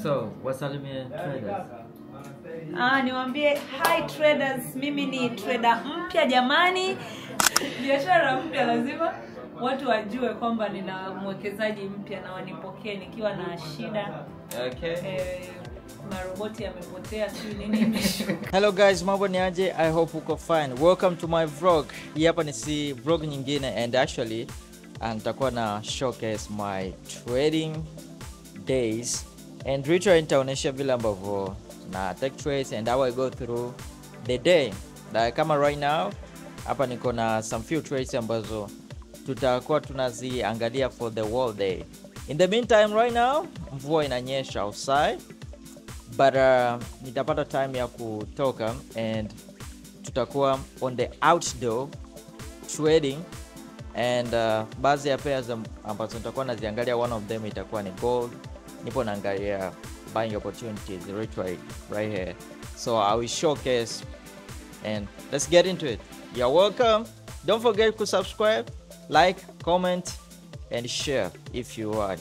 So, wasalimie traders. Niwaambie hi traders, mimi ni trader mpya jamani. Biashara mpya lazima watu wajue kwamba nina mwekezaji mpya na wanipokee nikiwa na shida. Okay. Maroboti yamepotea, sijui nini imeshuka. Hello guys, mambo ni aje? I hope uko fine. Welcome to my vlog. Hii hapa ni si vlog nyingine, and actually nitakuwa na showcase my trading days and literally nitaonyesha vile ambavyo na take trades and how I go through the day. Na kama right now hapa niko na some few trades ambazo tutakuwa tunaziangalia for the whole day. In the meantime right now mvua inanyesha outside, but nitapata time ya kutoka and tutakuwa on the outdoor trading, and baadhi ya pairs ambazo nitakuwa naziangalia, one of them itakuwa ni gold. Nipo naangalia buying opportunities right here, so I will showcase and let's get into it. You're welcome. Don't forget to subscribe, like, comment and share if you want.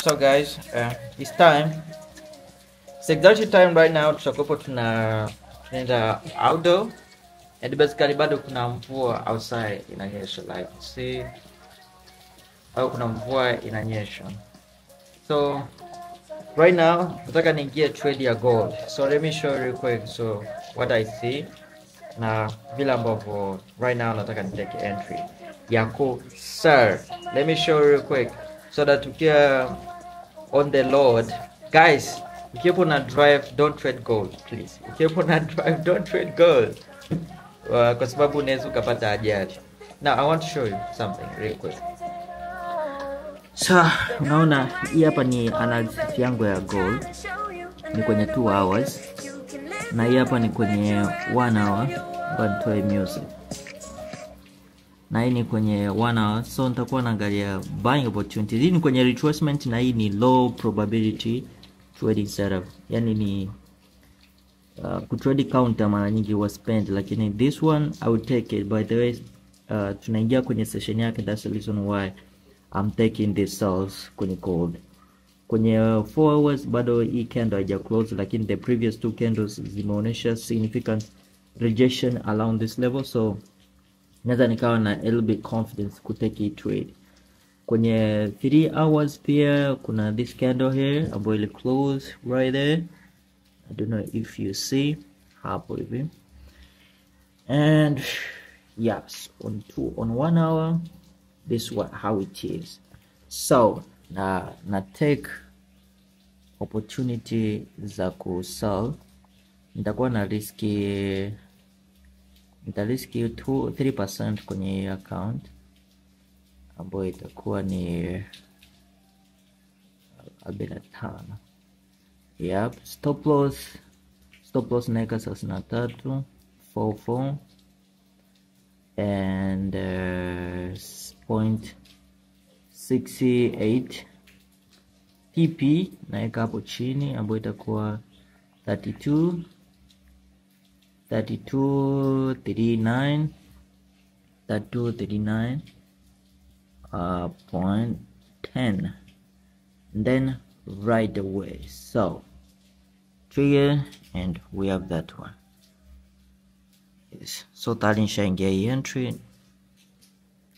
So guys, it's time. It's exactly time right now. Tutakuwa tunaenda outdoor and basically bado kuna mvua outside inanyesha, like see, au kuna mvua inanyesha. So right now nataka niingie trade ya gold. So let me show you real quick so what I see na vile ambavyo right now nataka ni take entry ya ku sell. Let me show you real quick so that tukia on the load. Guys, ukiwepo na drive, don't trade gold please. Ukiwepo na drive, don't trade gold, kwa sababu unaweza ukapata ajali. Now I want to show you something real quick. So unaona hii hapa ni analysis yangu ya gold, ni kwenye 2 hours na hii hapa ni kwenye 1 hour. Ngoja nitoe music. Na hii ni kwenye 1 hour, so nitakuwa naangalia buying opportunities. Hii ni kwenye retracement na hii ni low probability trading setup. Yani ni kutrade counter mara nyingi huwa spend, lakini this one I will take it. By the way, tunaingia kwenye session yake, that's the reason why I'm taking this sells kwenye gold. Kwenye 4 hours bado hii candle haija close, lakini the previous two candles zimeonyesha significant rejection around this level, so naweza nikawa na a little bit confidence kutake hii trade. Kwenye 3 hours pia kuna this candle here ambayo ili close right there. I don't know if you see hapo hivi. And yes, on 1 hour this what how it is. So na take opportunity za ku sell. Nitakuwa na riski, nitariski 2-3% kwenye account ambayo itakuwa ni 45. Yep, stop loss naweka 33 44 and 0.68 TP naweka hapo chini ambayo itakuwa 32 32 39 32 39 0.10, and then right away. So trigger, and we have that one. Yes. So tayari nishaingia hii entry,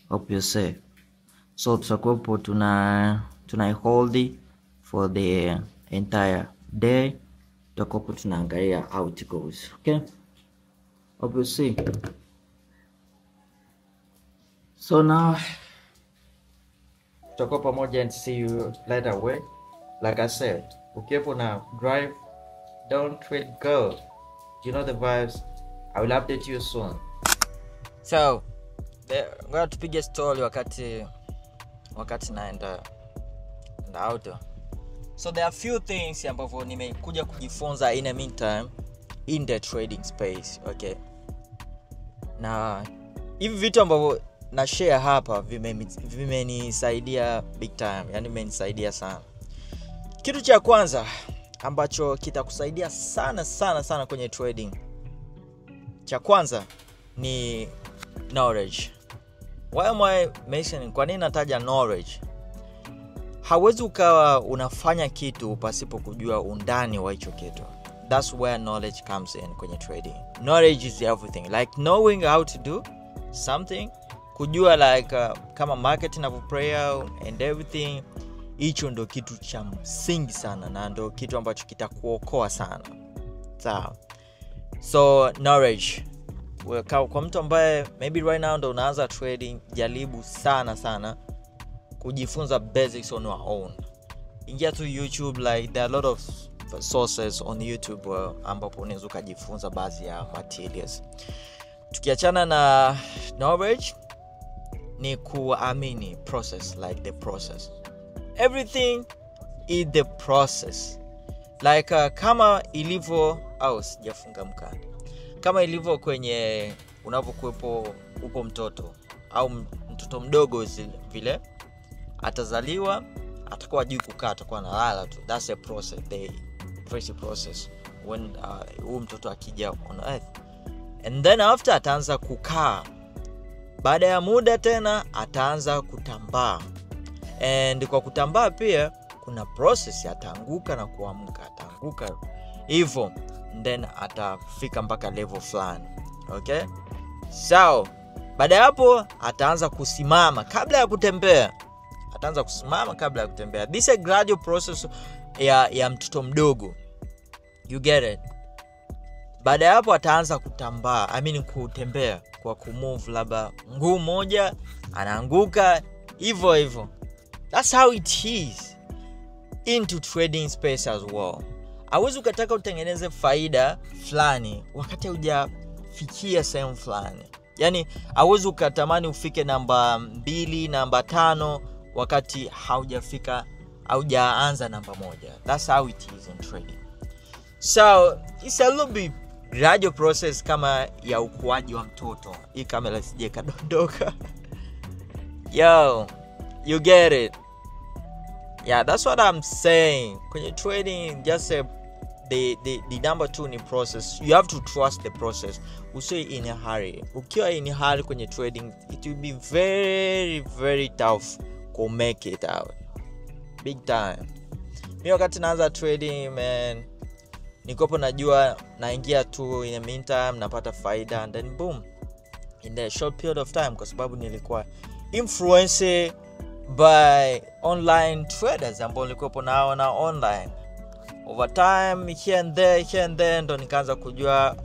hope you see. So tutakuwa tuna hold for the entire day, tutakuwa tunaangalia how it goes. Okay, hope you see. So now tutakuwa pamoja and see you later away. Like I said, ukiwepo na drive, don't trade gold. You know the vibes. I will update you soon. So ngoja tupige story wakati naenda auto. So there are few things ambavyo nimekuja kujifunza in the meantime in the trading space, okay? Na hivi vitu ambavyo na share hapa vimenisaidia big time, yani vimenisaidia sana. Kitu cha kwanza ambacho kitakusaidia sana sana sana kwenye trading, cha kwanza ni knowledge. Why am I mentioning? Kwa nini nataja knowledge? Hauwezi ukawa unafanya kitu pasipo kujua undani wa hicho kitu. That's where knowledge comes in kwenye trading. Knowledge is everything. Like knowing how to do something, kujua like kama market inavyo play out and everything. Hicho ndo kitu cha msingi sana na ndo kitu ambacho kitakuokoa sana. Sawa. So knowledge. Kwa mtu ambaye maybe right now ndo unaanza trading, jaribu sana sana kujifunza basics on your own. Ingia tu YouTube, like there are a lot of sources on YouTube ambapo unaweza kujifunza baadhi ya materials. Tukiachana na knowledge, ni kuamini process, like the process. Everything is the process. Like kama ilivyo, au sijafunga mkanda. Kama ilivyo kwenye unapokuwepo upo mtoto au mtoto mdogo vile, atazaliwa, atakuwa hajui kukaa, atakuwa analala tu. That's a process, the first process when huyu mtoto akija on earth. And then after ataanza kukaa. Baada ya muda tena ataanza kutambaa. And kwa kutambaa pia kuna process, ataanguka na kuamka, ataanguka hivyo, then atafika mpaka level fulani. Okay? So baada ya hapo ataanza kusimama kabla ya kutembea. Ataanza kusimama kabla ya kutembea. This is a gradual process ya mtoto mdogo. You get it? Baada ya hapo ataanza kutambaa, I mean kutembea kwa kumove labda mguu mmoja, anaanguka hivyo hivyo. That's how it is into trading space as well. Hauwezi ukataka utengeneze faida fulani wakati hujafikia sehemu fulani. Yani hauwezi ukatamani ufike namba 2, namba 5 wakati haujafika, haujaanza namba 1. That's how it is in trading. So it's a little bit gradual process kama ya ukuaji wa mtoto. Hii kamera sije kadondoka. Yo, you get it. Yeah, that's what I'm saying. Kwenye trading, just the number 2 ni process. You have to trust the process. Usiwe in a hurry. Ukiwa in a hurry kwenye trading, it will be very very tough to make it out. Big time. Mimi wakati naanza trading, man, nikopo najua naingia tu in the meantime napata faida and then boom, in the short period of time, kwa sababu nilikuwa influenced by online traders ambao nilikuwa naona online. Over time, here and there, ndo nikaanza kujua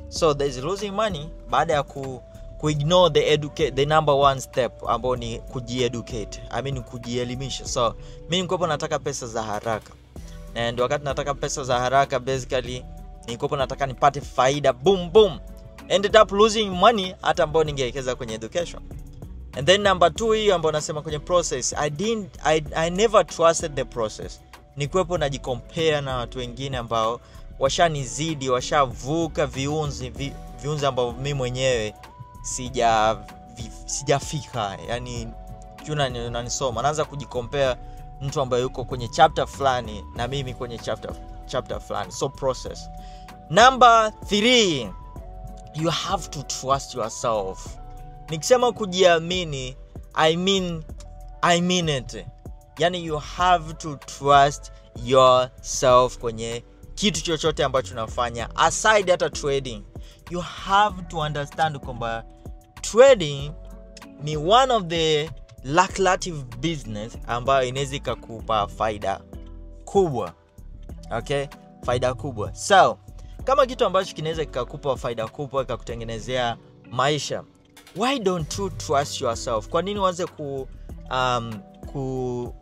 so there is losing money baada ya ku ignore the number one step ambao ni kujieducate, I mean kujielimisha. So mimi nilikuwa nataka pesa za haraka, and wakati nataka pesa za haraka basically nilikuwa nataka nipate faida boom boom. Ended up losing money hata ambao ningewekeza kwenye education. And then number 2 hiyo ambayo nasema kwenye process, I never trusted the process. Nikuwepo najicompare na watu wengine ambao washanizidi, washavuka viunzi ambao mimi mwenyewe sijafika. Yani unanisoma, naanza kujicompare mtu ambaye yuko kwenye chapter fulani na mimi kwenye chapter fulani. So process. Number 3, you have to trust yourself. Nikisema kujiamini, I mean it. Yani you have to trust yourself kwenye kitu chochote ambacho unafanya, aside hata trading. You have to understand kwamba trading ni one of the lucrative business ambayo inaweza kukupa faida kubwa. Okay? Faida kubwa. So, kama kitu ambacho kinaweza kikakupa faida kubwa, kikakutengenezea maisha, Why don't you trust yourself? Kwa nini uanze ku ku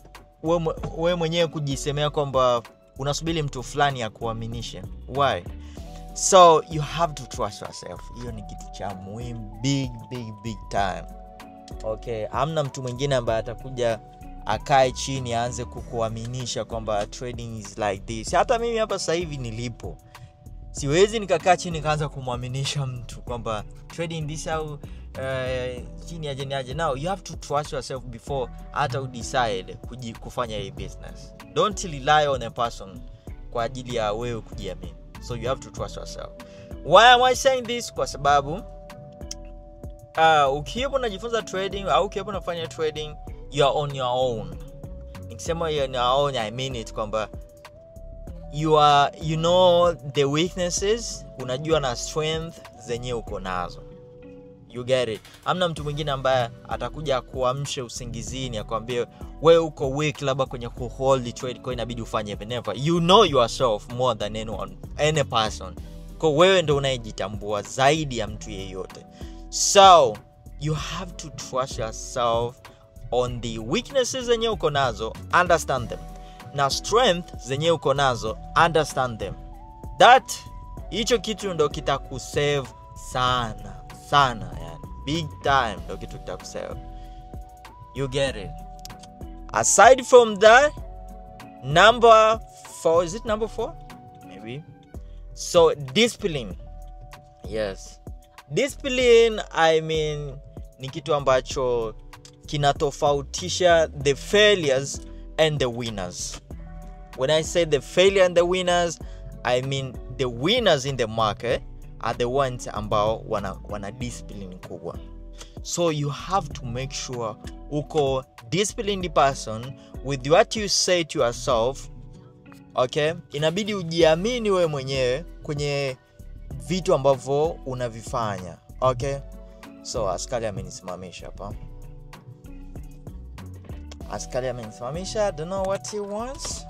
wewe mwenyewe kujisemea kwamba unasubiri mtu fulani akuaminishe? Why? So you have to trust yourself. Hiyo ni kitu cha muhimu, big big big time. Okay, hamna mtu mwingine ambaye atakuja akae chini aanze kukuaminisha kwamba trading is like this. Hata mimi hapa sasa hivi nilipo, siwezi nikakaa chini nikaanza kumwaminisha mtu kwamba trading this au chini aje aje. Now you have to trust yourself before hata udecide kufanya hii business. Don't rely on a person kwa ajili ya wewe kujiamini. So you have to trust yourself. Why am I saying this? Kwa sababu ukiwa unajifunza trading au ukiwa unafanya trading, you are on your own. Nikisema you are on your own, I mean it kwamba you are, you know the weaknesses, unajua na strength zenye uko nazo. You get it? Hamna mtu mwingine ambaye atakuja kuamsha usingizini akwambie wewe uko weak labda kwenye kuhold trade, kwa inabidi ufanye hivi. Never. You know yourself more than anyone, any person. Kwa wewe ndio unayejitambua zaidi ya mtu yeyote. So you have to trust yourself on the weaknesses zenye uko nazo, understand them. Na strength zenye uko nazo, understand them. That hicho kitu ndo kitakusave sana sana, yani big time ndo kitu kitakusave. You get it? Aside from that, number 4, is it number 4? Maybe. So discipline. Yes. Discipline, I mean, ni kitu ambacho kinatofautisha the failures and the winners. When I say the failure and the winners, I mean the winners in the market are the ones ambao wana discipline kubwa. So you have to make sure uko disciplined person with what you say to yourself. Okay? Inabidi ujiamini wewe mwenyewe kwenye vitu ambavyo unavifanya. Okay? So askari amenisimamisha hapa. Askari amenisimamisha, I don't know what he wants.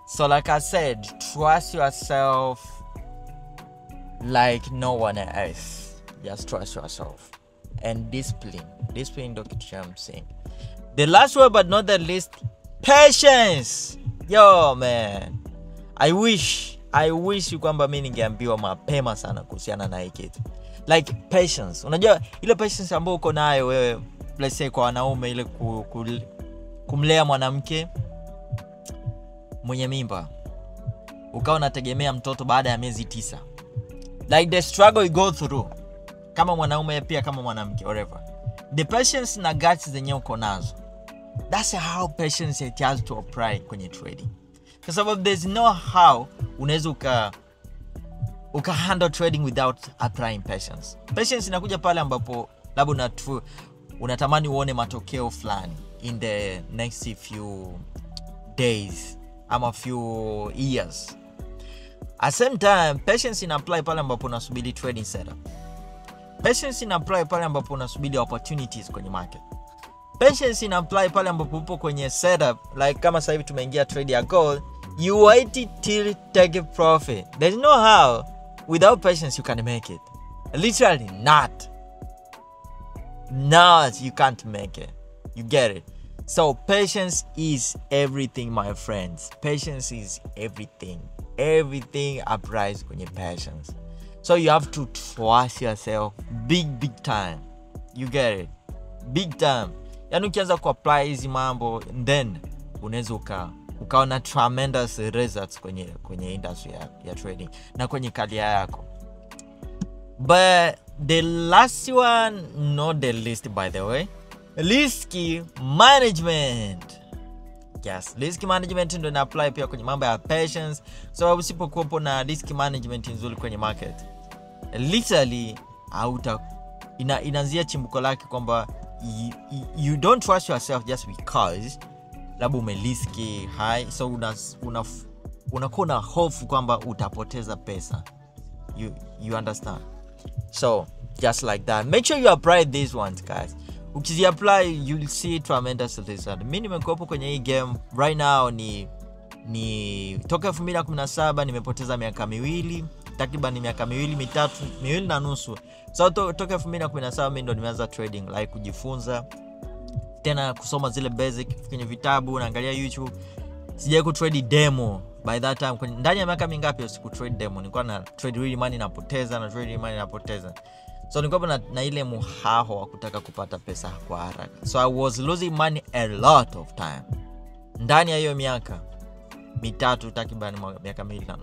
So like I said, trust yourself like no one else. Just trust yourself. And discipline. Discipline ndo kitu cha msingi. The last word but not the least, patience. Yo man, I wish kwamba mimi ningeambiwa mapema sana kuhusiana na hii kitu. Like patience. Unajua ile patience ambayo uko nayo wewe, let's say kwa wanaume, ile kumlea mwanamke mwenye mimba, ukawa unategemea mtoto baada ya miezi 9. Like the struggle you go through kama mwanaume pia kama mwanamke, whatever. The patience na guts zenye uko nazo, that's how patience it has to apply kwenye trading. Kwa sababu there's no how unaweza uka handle trading without applying patience. Patience inakuja pale ambapo labda unatamani uone matokeo fulani in the next few days ama few years. At same time, patience ina apply pale ambapo unasubiri trading setup. Patience ina apply pale ambapo unasubiri opportunities kwenye market. Patience ina apply pale ambapo upo kwenye setup, like kama sasa hivi tumeingia trade ya gold, you wait till take a profit. There's no how without patience you can make it. Literally not. Not, you can't make it. You get it? So patience is everything, my friends. Patience is everything. Everything applies kwenye patience. So you have to trust yourself big big time. You get it? Big time. Yaani ukianza kuapply hizi mambo, then unaweza ukaona tremendous results kwenye industry ya trading na kwenye career yako. But the last one, not the least by the way, risk management. Yes, risk management ndio ina apply pia kwenye mambo ya patience. So usipokuwa na risk management nzuri kwenye market, literally hauta inaanzia chimbuko lake kwamba you don't trust yourself just because labda umeriski high, so unakuwa na hofu kwamba utapoteza pesa. You understand? So just like that, make sure you apply these ones, guys. Ukizi apply, you'll see tremendous result. Mimi nimekuwa kwenye hii game right now ni toka 2017, nimepoteza miaka miwili. Takriban miaka miwili, mitatu, 2.5. So toka 2017 mimi ndo nimeanza trading, like kujifunza tena kusoma zile basic kwenye vitabu, naangalia YouTube. Sijawahi kutrade demo by that time. Ndani ya miaka mingapi siku trade demo, nilikuwa na trade real money napoteza, na trade real money napoteza. So nilikuwa na ile muhaho wa kutaka kupata pesa kwa haraka. So I was losing money a lot of time ndani ya hiyo miaka mitatu, takriban miaka 2.5.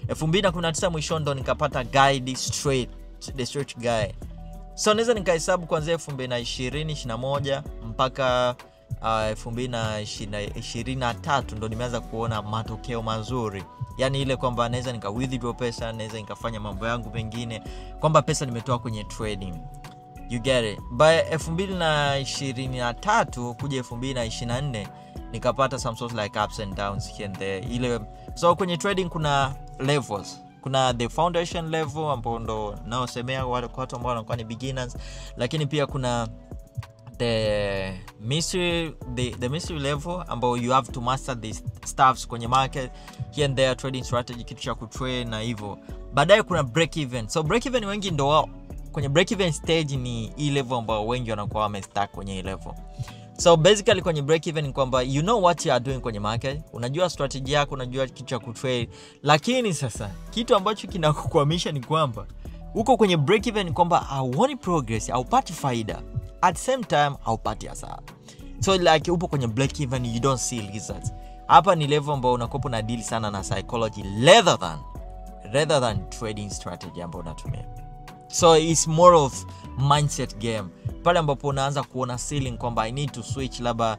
2019 mwisho ndo nikapata guide straight, the straight guy. So naweza nikahesabu kuanzia 2020, 21 mpaka 2023 ndo nimeanza kuona matokeo mazuri. Yani ile kwamba naweza nika withdraw pesa, naweza nikafanya mambo yangu mengine, kwamba pesa nimetoa kwenye trading. You get it? By 2023 kuja 2024 nikapata some sort like ups and downs here and there. Ile, so kwenye trading kuna levels. Kuna the foundation level ambao ndo naosemea watu ambao wanakuwa ni beginners, lakini pia kuna the mystery, the mystery level ambao you have to master these stuffs kwenye market here and there, trading strategy, kitu cha kutrade na hivyo. Baadaye kuna break even. So break even, wengi ndo wao kwenye break even stage ni hii level ambao wengi wanakuwa wamestuck kwenye hii level. So basically kwenye break even ni kwamba you know what you are doing kwenye market, unajua strategy yako, unajua kitu cha kutrade, lakini sasa kitu ambacho kinakukwamisha ni kwamba uko kwenye break even, kwamba hauoni progress, haupati faida, at the same time haupati hasara. So like upo kwenye break even, you don't see results. Hapa ni level ambao unakuwa una deal sana na psychology rather than trading strategy ambayo unatumia. So it's more of mindset game. Pale ambapo unaanza kuona ceiling kwamba I need to switch, labda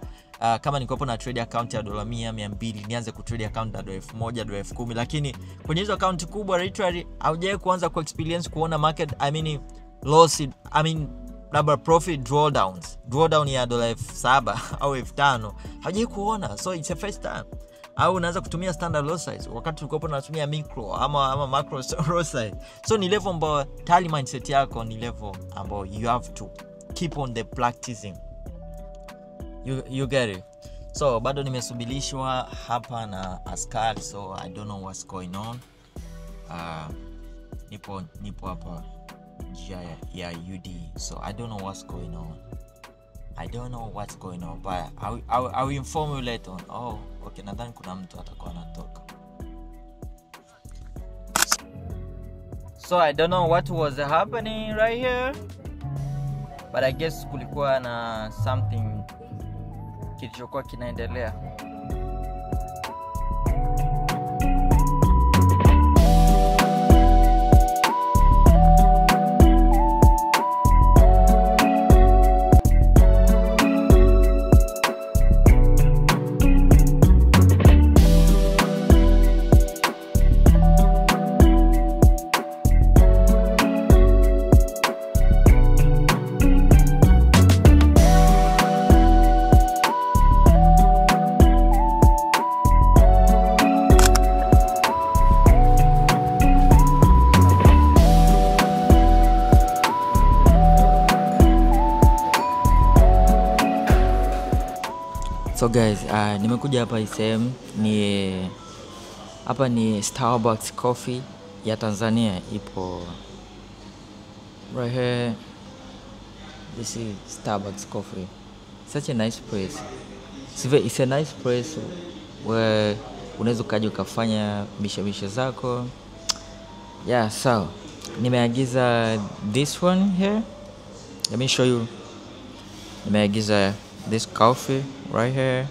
kama nilikuwa na trade account ya dola 100, 200, nianze kutrade account ya dola 1000, dola 10,000. Lakini kwenye hizo account kubwa literally haujawahi kuanza ku experience kuona market, I mean loss, I mean labda profit drawdowns, drawdown ya dola 7,000 au 5,000 haujawahi kuona, so it's a first time. Au unaanza kutumia standard lot size wakati ulikuwa unatumia micro ama macro lot size. So ni level ambayo tayari mindset yako ni level ambayo you have to keep on the practicing. You get it? So bado nimesubilishwa hapa na askari, so I don't know what's going on. Nipo hapa njia ya UD, so I don't know what's going on. I don't know what's going on, but I will inform you later on. Oh, okay, nadhani kuna mtu atakuwa anatoka. So I don't know what was happening right here, but I guess kulikuwa na something kilichokuwa kinaendelea. So guys, nimekuja hapa hii sehemu ni hapa ni Starbucks Coffee ya Tanzania, ipo right here. This is Starbucks Coffee. Such a nice place. It's a nice place where unaweza ukaja ukafanya mishemishe zako. Yeah, so nimeagiza this one here. Let me show you. Nimeagiza this coffee right here.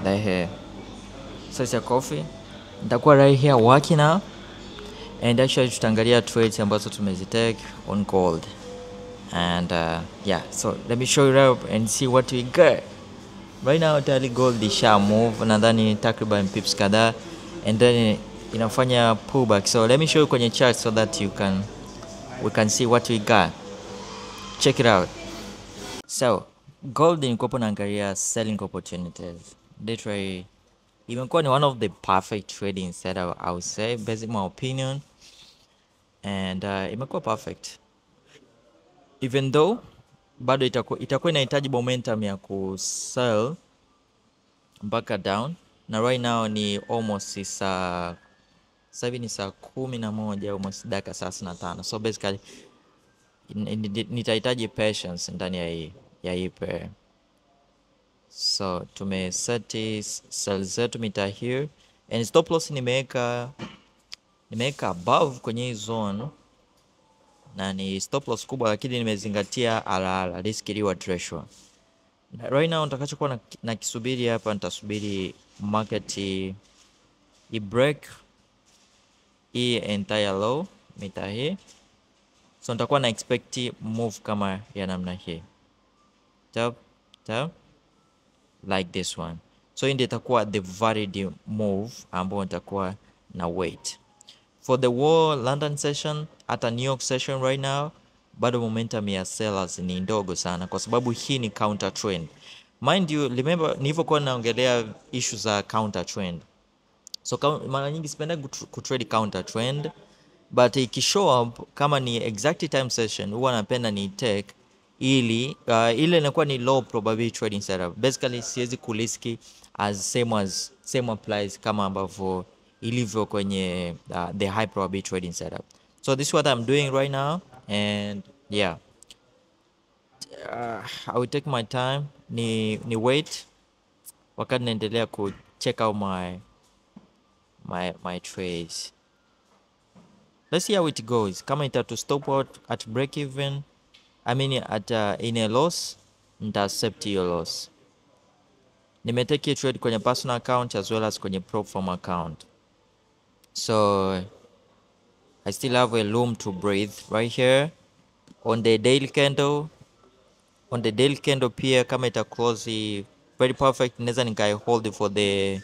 Right here. So it's a coffee. Nitakuwa right here working out. And actually tutaangalia trades ambazo tumezitake on gold. And yeah, so let me show you right up and see what we got. Right now tayari gold isha move nadhani takriban pips kadhaa, and then inafanya pullback. So let me show you kwenye chart so that you can we can see what we got. Check it out. So gold nilikuwa naangalia selling opportunities. Literally imekuwa ni one of the perfect trading setup, I would say, based my opinion. And imekuwa perfect, even though bado itakuwa inahitaji momentum ya kusell mpaka down, na right now ni almost saa Sasa hivi ni saa 11 almost dakika 35. So basically nitahitaji patience ndani ya hii pair. So tumeset sell zetu mita here and stop loss nimeweka above kwenye hii zone, na ni stop loss kubwa, lakini nimezingatia RR, risk reward ratio. Right now nitakachokuwa na kisubiri hapa, nitasubiri market i break hii entire low mita hii. So nitakuwa na expect move kama ya namna hii, tap tap like this one. So hii ndio itakuwa the valid move ambayo nitakuwa na wait for the whole London session, hata New York session. Right now bado momentum ya sellers ni ndogo sana, kwa sababu hii ni counter trend. Mind you, remember nilivyokuwa naongelea issue za counter trend. So mara nyingi sipenda kutrade counter trend, but ikishow up kama ni exact time session huwa napenda ni take ili ile inakuwa ni low probability trading setup. Basically siwezi kuriski as same applies kama ambavyo ilivyo kwenye the high probability trading setup. So this is what I'm doing right now, and yeah, I will take my time, ni wait wakati naendelea ku check out my trades. Let's see how it goes. Kama ita to stop out at break even, I mean at in a loss, nita accept your loss. Nimetake trade kwenye personal account as well as kwenye prop firm account. So I still have a room to breathe right here on the daily candle. On the daily candle pia kama ita close very perfect, naweza nikai hold for the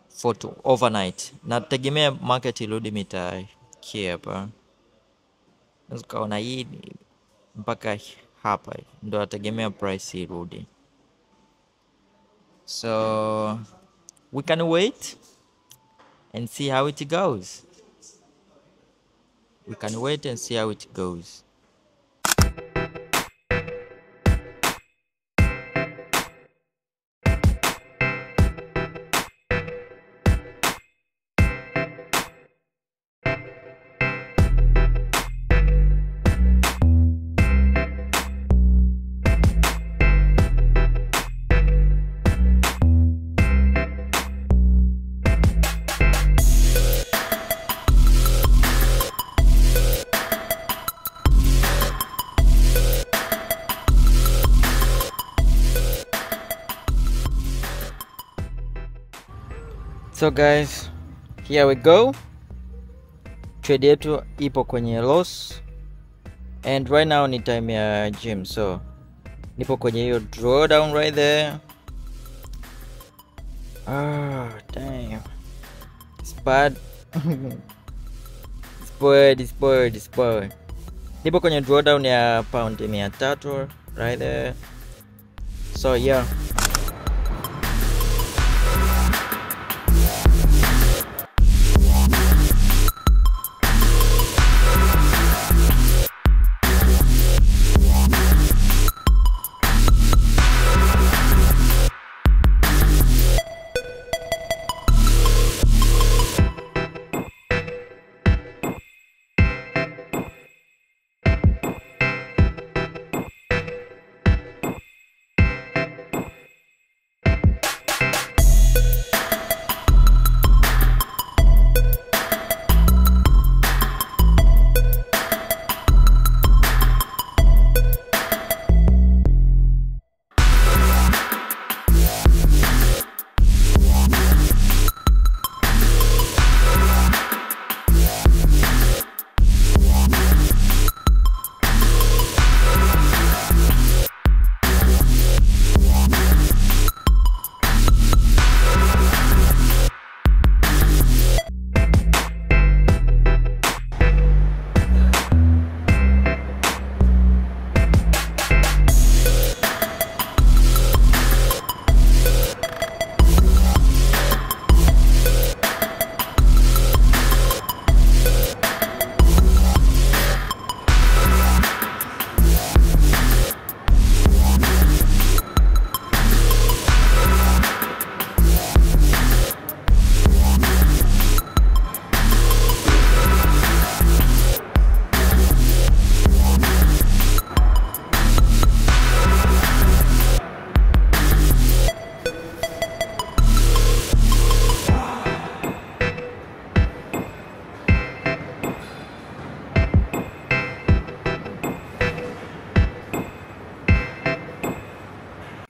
for to overnight. Nategemea market irudi mita here hapa. Naweza kaona hii mpaka hapa ndo nategemea price irudi. So we can wait and see how it goes. We can wait and see how it goes. So guys, here we go. Trade yetu ipo kwenye loss, and right now ni time ya gym, so nipo kwenye hiyo drawdown right there. Ah, damn, it's bad. It's bad, it's bad, it's bad. Nipo kwenye drawdown ya pound 300 right there. So yeah.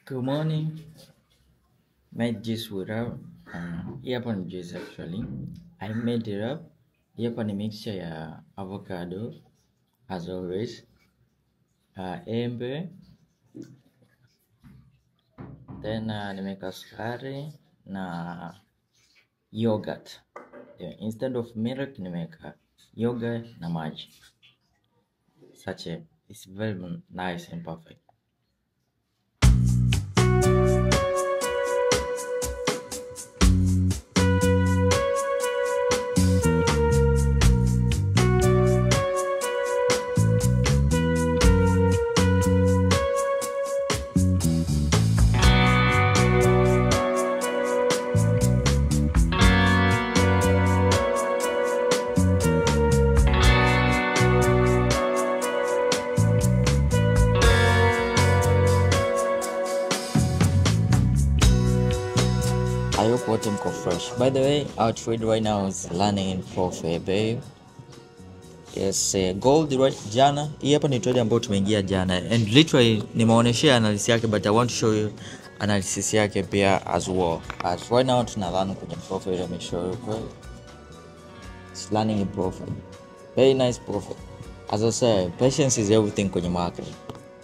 Good morning. Made juice with up. Hii hapa ni juice actually. I made it up. Hii hapa ni mixture ya avocado as always. Embe. Then nimeweka sukari na yogurt. Yeah, instead of milk nimeweka yogurt na maji. Such a, it's very nice and perfect. I hope wote mko fresh. By the way, our trade right now is running in profit, babe. Yes, gold right jana. Hii hapa ni trade ambayo tumeingia jana and literally nimeonyeshia analysis yake, but I want to show you analysis yake pia as well. As right now tuna run kwenye profit, let me show you quick. It's running in profit. Very nice profit. As I said, patience is everything kwenye market.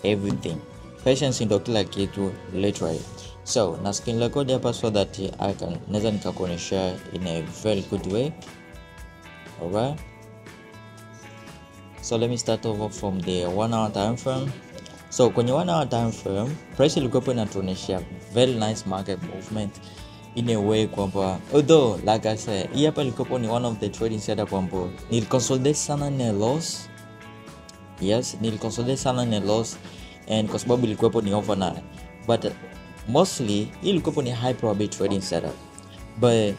Everything. Patience ndio kila kitu literally. So, na screen record hapa so that I can naweza nikakuonyesha in a very good way. Alright. So let me start over from the 1 hour time frame. So kwenye 1 hour time frame, price ilikuwa inatuonyesha very nice market movement in a way kwamba, although like I said, hii hapa ilikuwa ni one of the trading setup ambapo niliconsolidate sana na loss. Yes, niliconsolidate sana na loss, and kwa sababu ilikuwa ni overnight. But mostly hii ilikuwa ni high probability trading setup, but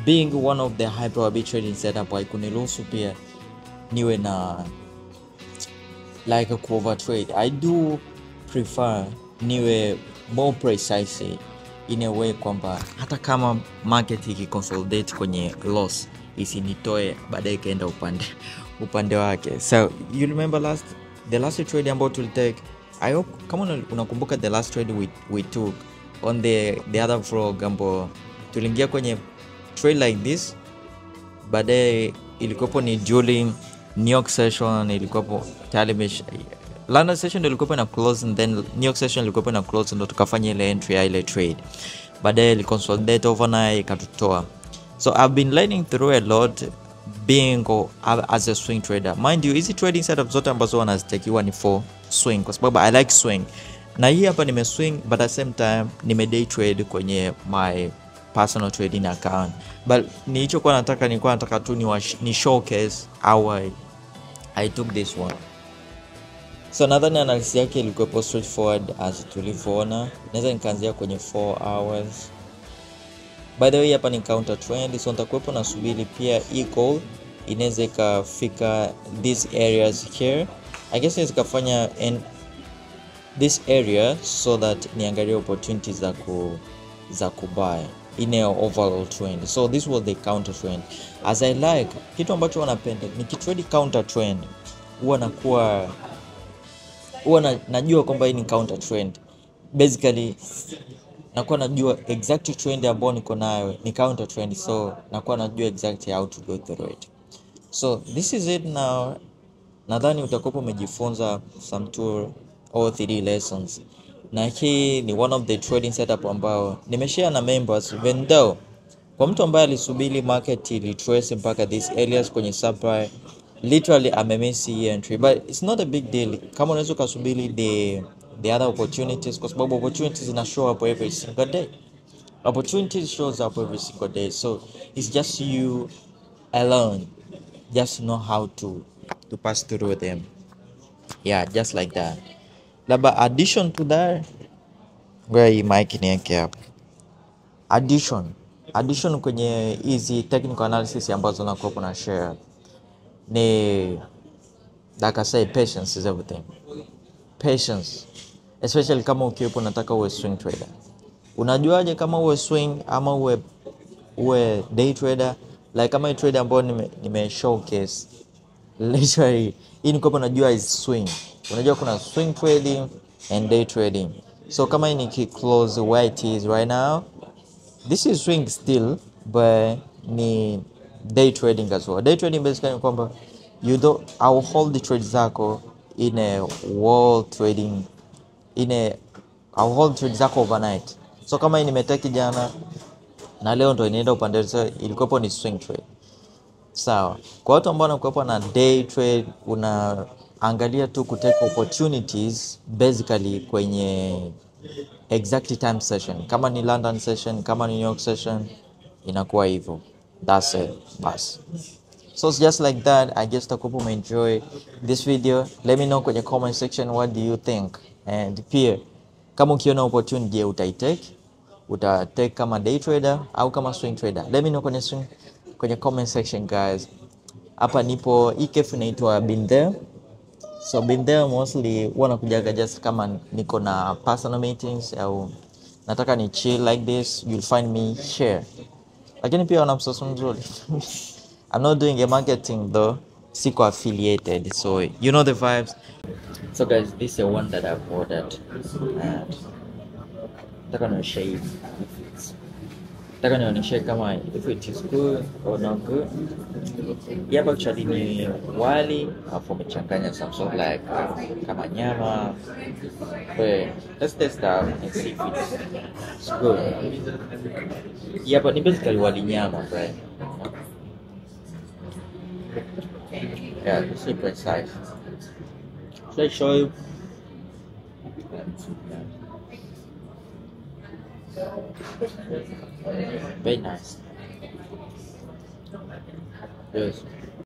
being one of the high probability trading setup haikuniruhusu pia niwe na like a cover trade. I do prefer niwe more precise in a way kwamba hata kama market ikiconsolidate kwenye loss isinitoe baadaye ikaenda upande wake. So you remember the last trade ambayo tulitake. I hope kama unakumbuka the last trade we took on the other vlog ambapo tuliingia kwenye trade like this, baadaye ilikuwa ni during New York session, ilikuwa tayari London session ndio ilikuwa na close, and then New York session ilikuwa na close, ndio tukafanya ile entry ya ile trade. Baadaye ili consolidate overnight ikatutoa. So I've been learning through a lot being as a swing trader. Mind you, hizi trading setup zote ambazo wanazitakiwa ni for swing, kwa sababu I like swing. Na hii hapa nime swing, but at the same time nime day trade kwenye my personal trading account. But nilichokuwa nataka, nilikuwa nataka tu ni showcase how I took this one. So nadhani analysis yake ilikuwa straightforward as tulivyoona. Naweza nikaanzia kwenye 4 hours. By the way, hapa ni counter trend, so nitakuwepo nasubiri pia equal inaweza ikafika these areas here. I guess inaweza ikafanya in this area so that niangalie opportunities za kubuy in a overall trend. So this was the counter trend. As I like, kitu ambacho wanapenda nikitrade counter trend, huwa nakuwa najua kwamba hii ni counter trend. Basically nakuwa najua exact trend ambayo niko nayo ni counter trend, so nakuwa najua exactly how to go through it. So this is it now. Nadhani utakuwa umejifunza some 2 or 3 lessons. Na hii ni one of the trading setup ambao nimeshare na members, even though kwa mtu ambaye alisubiri market ili trace mpaka this areas kwenye supply, literally amemiss hii entry, but it's not a big deal. Kama unaweza kusubiri the other opportunities, kwa sababu opportunities zina show up every single day. Opportunities shows up every single day, so it's just you alone just know how to pass through them. Yeah, just like that. Labda addition to that, where hii mic niweke hapo. Addition kwenye hizi technical analysis ambazo nakuwa na share ni, like I say, patience is everything. Patience, especially kama ukiwepo unataka uwe swing trader. Unajuaje kama uwe swing ama uwe day trader? Like kama trader ambayo nime showcase literally, hii ni kwa najua is swing. Unajua kuna swing trading and day trading. So kama hii niki close where it is right now, this is swing still, but ni day trading as well. Day trading basically ni kwamba you don't, I will hold the trade zako in a wall trading, in a I will hold trade zako overnight. So kama hii nimeteki jana na leo ndo inaenda upande, so ilikuwepo ni swing trade. Sawa. Kwa watu ambao wanakuwepo na day trade, unaangalia tu kutake opportunities basically kwenye exact time session. Kama ni London session, kama ni New York session, inakuwa hivyo. That's it. Bas. So it's just like that. I guess utakuwa umeenjoy this video. Let me know kwenye comment section what do you think. And pia kama ukiona opportunity, je, utaitake? Utatake kama day trader au kama swing trader? Let me know kwenye comment section guys. Hapa nipo, hii cafe inaitwa Been There. So Been There mostly huwa nakujaga just kama niko na personal meetings au nataka ni chill like this, you'll find me here. Lakini pia wana msosi mzuri. I'm not doing a marketing though, siko affiliated, so you know the vibes. So guys, this is the one that I've ordered, and nataka nionyeshe if it's, nataka nionyeshe kama if it is good or not good. Hii hapa actually ni wali alafu umechanganya some sort of like kama nyama. But let's test out and see if it's good. Hii hapa ni basically wali nyama, right? Yeah, it's super precise. Should I show you? Very nice. Yes.